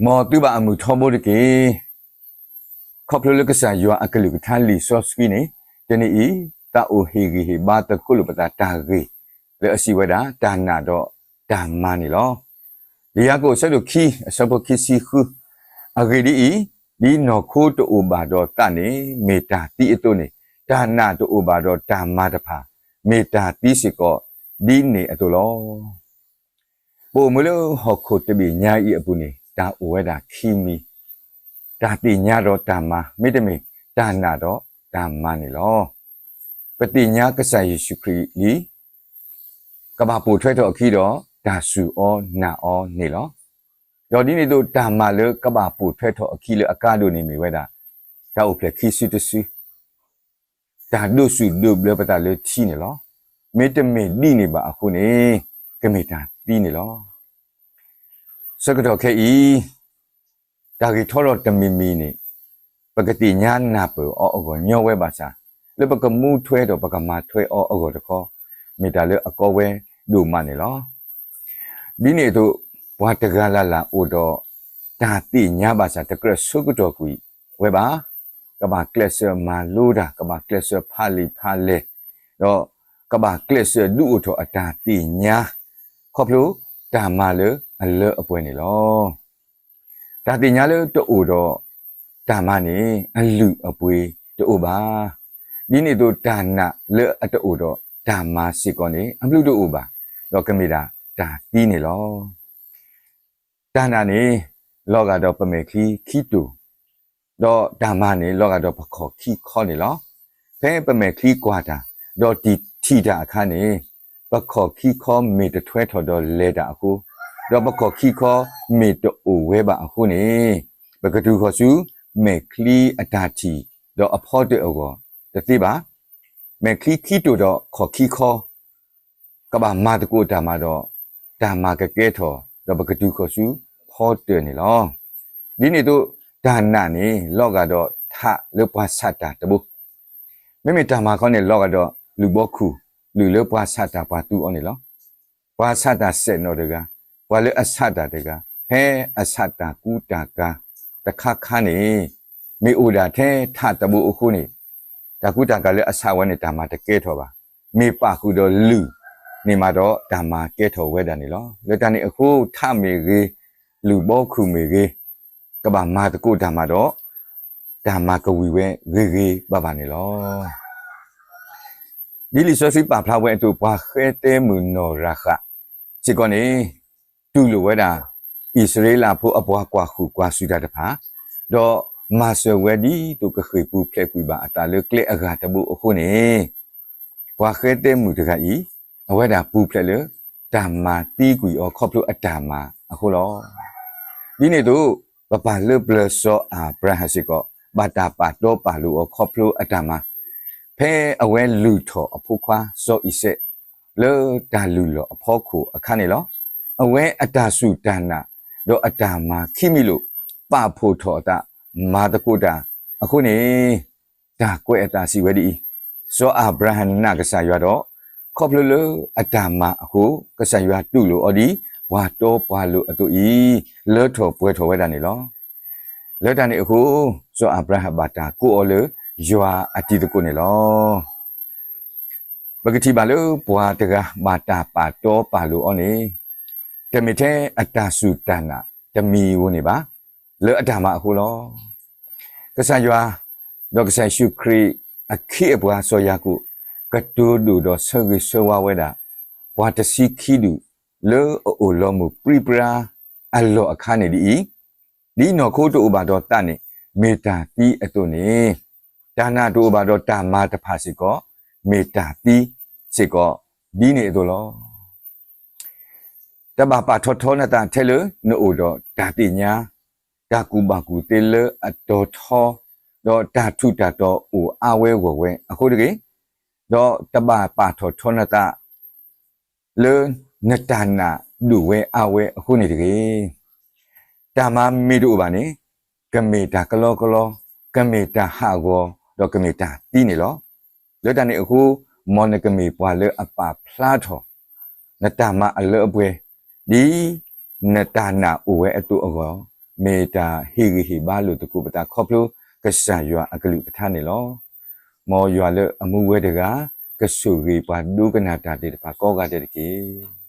မ်သုဘၣ်အမုာ်ထီဘိတက့ၢ်. ခီဖျိလၢကစၢ်ယွၤအကလုၢ်ကထါလံာ်စီဆှံန့ၣ်, တနံၤအံၤ သးအိၣ်ဟ့ၣ်ဂံၢ်ဟ့ၣ်ဘါသကိးလိာ်ပသးတၢ်ဂ့ၢ် လၢအစံးဝဲဒၣ် တၢ်နာ်ဒီးတၢ်မၤန့ၣ်လီၤ. လံာ်ယၤကိာ်အဆၢဒိၣ်ခံ အဆၢဖိခံဆံဃု, အဂ့ၢ်ဒ်အံၤ, ဒ်နီၢ်ခိတအိၣ်ဘၣ်ဒီးသးန့ၣ် မ့ၢ်တၢ်သံအသိးန့ၣ်, တၢ်နာ်တအိၣ်ဘၣ်ဒီးတၢ်မၤတဖၣ် မ့ၢ်တၢ်သံစ့ၢ်ကီး ဒ်န့ၣ်အသိးလီၤ. ပအိၣ်မူလၢဟီၣ်ခိၣ်တဘ့ၣ်ညါအံၤအပူၤန့ၣ် တၢ်အိၣ်ဝဲဒၣ်ခံမံၤ, တၢ်သ့ၣ်ညါဒီးတၢ်မၤ, မ့တမ့ၢ်တၢ်နာ်ဒီးတၢ်မၤန့ၣ်လီၤ. ပသ့ၣ်ညါကစၢ်ယ့ၣ်ၡူးခရံာ်လံ, ကဘၣ်ပိာ်ထွဲထီၣ်အခံဒီး တၢ်စူၢ်အီၤနာ်အီၤန့ၣ်လီၤ. ဒီးဒ်န့ၣ်အသိး တၢ်မၤလၢကဘၣ်ပိာ်ထွဲထီၣ်အခံလၢအကါဒိၣ်န့ၣ်မ့ၢ်ဝဲဒၣ် တၢ်အိၣ်ဖျဲၣ်ခံစုတစု, တၢ်ဒိးစူၣ်ဒိးဘျၢပသးလၢထံန့ၣ်လီၤ. မ့တမ့ၢ်ဒ်န့ၣ်ဘၣ်အဃိန့ၣ် ကမ့ၢ်တၢ်သံန့ၣ်လီၤ. ဆၢကတီၢ်ခဲအံၤ တၢ်ဂ့ၢ်ထီထီၣ်တမံၤမံၤန့ၣ် ပကသ့ၣ်ညါနၢ်ပၢၢ်အီၤအဂီၢ်ညီဝဲဘၣ်ဆၣ်, လၢပကမူထွဲဒီးပကမၤထွဲအီၤအဂီၢ်တခီ, မ့ၢ်တၢ်လၢအကီဝဲဒိၣ်မးန့ၣ်လီၤ. ဒ်န့ၣ်အသိး ပှၤတဂၤလၢ်လၢ်အိၣ်ဒီးတၢ်သ့ၣ်ညါဘၣ်ဆၣ် တကြၢးဆၢကတီၢ်ကွံာ်ဝဲဘၣ်. ကဘၣ်ကျဲးစၢးမၤလိတၢ်, ကဘၣ်ကျဲးစၢးဖးလံာ်ဖးလဲၢ်, ဒီးကဘၣ်ကျဲးစၢးဒုးအိၣ်ထီၣ်အတၢ်သ့ၣ်ညါ ခီဖျိတၢ်မၤလၢအလၢအပှဲၤန့ၣ်လီၤ. တၢ်သ့ၣ်ညါလၢတအိၣ်ဒီးတၢ်မၤန့ၣ် အလုၢ်အပှ့ၤတအိၣ်ဘၣ်. ဒ်န့ၣ်အသိး တၢ်နာ်လၢအတအိၣ်ဒီးတၢ်မၤစ့ၢ်ကီးန့ၣ် အဘျုးတအိၣ်ဘၣ်, ဒီးကမ့ၢ်ဒၣ်တၢ်သံန့ၣ်လီၤ. တၢ်နာ်န့ၣ် လီၤဂာ်ဒီးပမဲာ်ချံခံတိာ်, ဒီးတၢ်မၤန့ၣ် လီၤဂာ်ဒီးပခီၣ်ခံခီန့ၣ်လီၤ. ဖဲပမဲာ်ချံကွၢ်တၢ်, ဒီးထံၣ်တၢ်အခါန့ၣ်, ပခီၣ်ခံခီမ့ၢ်တထွဲထီၣ်ဒီးလဲၤတၢ်အဃိ, ဒီးပခီၣ်ခံခီမ့ၢ်တအိၣ်ဝဲဘၣ်အဃိန့ၣ်, ပကတုၤဃီၤဆူမဲာ်ချံအတၢ်ထံၣ်ဒီးအဖီတၢၣ်အဂီၢ်တသ့ဘၣ်. မဲာ်ချံခံတိာ်ဒီးခီၣ်ခံခီ ကဘၣ်မၤသကိးတၢ်မၤဒီး, တၢ်မၤကကဲထီၣ်ဒီးပကတုၤဃီၤဆူဖီတၢၣ်န့ၣ်လီၤ. ဒ်န့ၣ်အသိး တၢ်နာ်န့ၣ် လီၤဂာ်ဒီးထးလၢပှၤဆးတၢ်တဘိ, မ့မ့ၢ်တၢ်မၤခီန့ၣ် လီၤဂာ်ဒီးလုၢ်ဘီခူၣ်လုၢ်လၢပှၤဆးတၢ်ပှၤသူအီၤန့ၣ်လီၤ. ပှၤဆးတၢ်စဲးနီၣ်တဂၤ, ပှၤလၢအဆးတၢ်တဂၤ, ဖဲအဆးတၢ်ကူတၢ်ကၤတခါခါန့ၣ်, မ့ၢ်အိၣ်ဒၣ်ထဲထးတဘိအဃိန့ၣ်, တၢ်ကူတၢ်ကၤလၢအဆးဝဲန့ၣ် တၢ်မၤတကဲထီၣ်ဘၣ်. မ့ၢ်ပာ်ဃုာ်ဒီးလုၢ်န့ၣ်မးဒီး တၢ်မၤကဲထီၣ်ဝဲဒၣ်န့ၣ်လီၤ. လၢတၢ်န့ၣ်အဃိ ထးမ့ၢ်ဂ့ၤ, လုၢ်ဘီခူၣ်မ့ၢ်ဂ့ၤ, ကဘၣ်မၤသကိးတၢ်မၤဒီး တၢ်မၤကဝံၤဝဲဂ့ၤဂ့ၤဘၣ်ဘၣ်န့ၣ်လီၤ. ဒ်လံာ်စီဆှံပာ်ဖျါဝဲအသိး ပှၤဃဲသဲမုၣ်နီၢ်ရၤဃးစ့ၢ်ကီးန့ၣ်, တူၢ်လိာ်ဝဲဒၣ် အံၣ်စရ့လးဖိအပှၤကွၢ်ဃုာ်ကွၢ်စူၣ်တၢ်တဖၣ်, ဒီးမၤစၢၤဝဲဒ်သိးကဃ့ၢ်ပူၤဖျဲးကွံာ်ဘၣ်အသးလၢကျဲအဂၤတဘိအဃိန့ၣ်, ပှၤဃဲသဲမုၣ်တဂၤအံၤ အဝဲဒၣ်ပူၤဖျဲးလၢ တၢ်မၤသံကွံာ်အီၤခီဖျိအတၢ်မၤအဃိလီၤ. ဒ်န့ၣ်အသိး ပပၢ်လၢပျၢၤစီၤအၤဘြၤဟၣ်စ့ၢ်ကီး ဘၣ်တၢ်ပာ်တီပာ်လိၤအီၤခီဖျိအတၢ်မၤ, ဖဲအဝဲလုၢ်ထီၣ်အဖိခွါစီၤအံၤစဲး လၢတၢ်လုၢ်လီၢ်အဖီခိၣ်အခါန့ၣ်လီၤ. အဝဲအတၢ်စူၢ်တၢ်နာ် ဒီးအတၢ်မၤခံမံၤလိာ် ပာ်ဖှိၣ်ထီၣ်အသး မၤသကိးတၢ်အဃိန့ၣ်, တၢ်ကွဲးအသးစံးဝဲဒ်အံၤ, စီၤအၤဘြၤဟၣ်နာ်ကစၢ်ယွၤဒီး ခီဖျိလၢအတၢ်မၤအဃိ ကစၢ်ယွၤတူၢ်လိာ်အီၤဒ်ပှၤတီပှၤလိၤအသိးအံၤ, လၢထီၣ်ပှဲၤထီၣ်ဝဲဒၣ်န့ၣ်လီၤ. လၢတၢ်န့ၣ်အဃိ စီၤအၤဘြၤဟၣ်ဘၣ်တၢ်ကိးအီၤလၢ ယွၤအတံၤသကိးန့ၣ်လီၤ. ပကထံၣ်ဘၣ်လၢပှၤတဂၤဘၣ်တၢ်ပာ်တီပာ်လိၤအီၤန့ၣ်, တမ့ၢ်ထဲအတၢ်စူၢ်တၢ်နာ်တမံၤဧိၤန့ၣ်ဘၣ်, လၢအတၢ်မၤအဃိလီၤ. ကစၢ်ယွၤ ဒီးကစၢ်ယ့ၣ်ၡူးခရံာ်အခ့အပှၤစီၤယၤကိာ် ကတိၤဒိၣ်ဒီးဆၢဂ့ၤဆၢဝါဝဲဒၣ် ပှၤတဆံခံဒူၣ် လၢအအိၣ်လီၤမုၢ်ပြံပြါအလီၢ်အခါန့ၣ်ဒ်အံၤ, ဒ်နီၢ်ခိတအိၣ်ဘၣ်ဒီးသးန့ၣ် မ့ၢ်တၢ်သံအသိးန့ၣ်, တၢ်နာ်တအိၣ်ဘၣ်ဒီးတၢ်မၤတဖၣ်စ့ၢ်ကီး မ့ၢ်တၢ်သံစ့ၢ်ကီး ဒ်န့ၣ်အသိးလီၤ. တဘၣ်ပာ်ထီၣ်ထီနသးထဲလၢ နအိၣ်ဒီးတၢ်သ့ၣ်ညါ, တၢ်ကူၣ်ဘၣ်ကူၣ်သ့လၢအတီၤထီ, ဒီးတၢ်ထူးတၢ်တီၤအိၣ်အါဝဲဂီၢ်ဝဲအဃိတဂ့ၤ, ဒီးတဘၣ်ပာ်ထီၣ်ထီနသး လၢနတၢ်နာ်ဒိၣ်ဝဲအါဝဲအဃိန့ၣ်တဂ့ၤ. တၢ်မၤမ့ၢ်တအိၣ်ဘၣ်န့ၣ် ကမ့ၢ်တၢ်ကလီကလီ, ကမ့ၢ်တၢ်ဟးဂီၤ, ဒီးကမ့ၢ်တၢ်သံန့ၣ်လီၤ. လၢတၢ်န့ၣ်အဃိ မ်နကမ့ၢ်ပှၤလၢအပာ်ဖျါထီၣ် နတၢ်မၤအလၢအပှဲၤ ဒ်နတၢ်နာ်အိၣ်ဝဲအသိးအဂီၢ်, မ့ၢ်တၢ်ဟ့ၣ်ဂံၢ်ဟ့ၣ်ဘါလိာ်သကိးပသးခီဖျိ ကစၢ်ယွၤအကလုၢ်ကထါန့ၣ်လီၤ. မ်ယွၤလၢအမူဝဲတဂၤ ကဆိၣ်ဂ့ၤပှၤဒိကနၣ်တၢ်သ့ၣ်တဖၣ်ကိးဂၤဒဲးတက့ၢ်.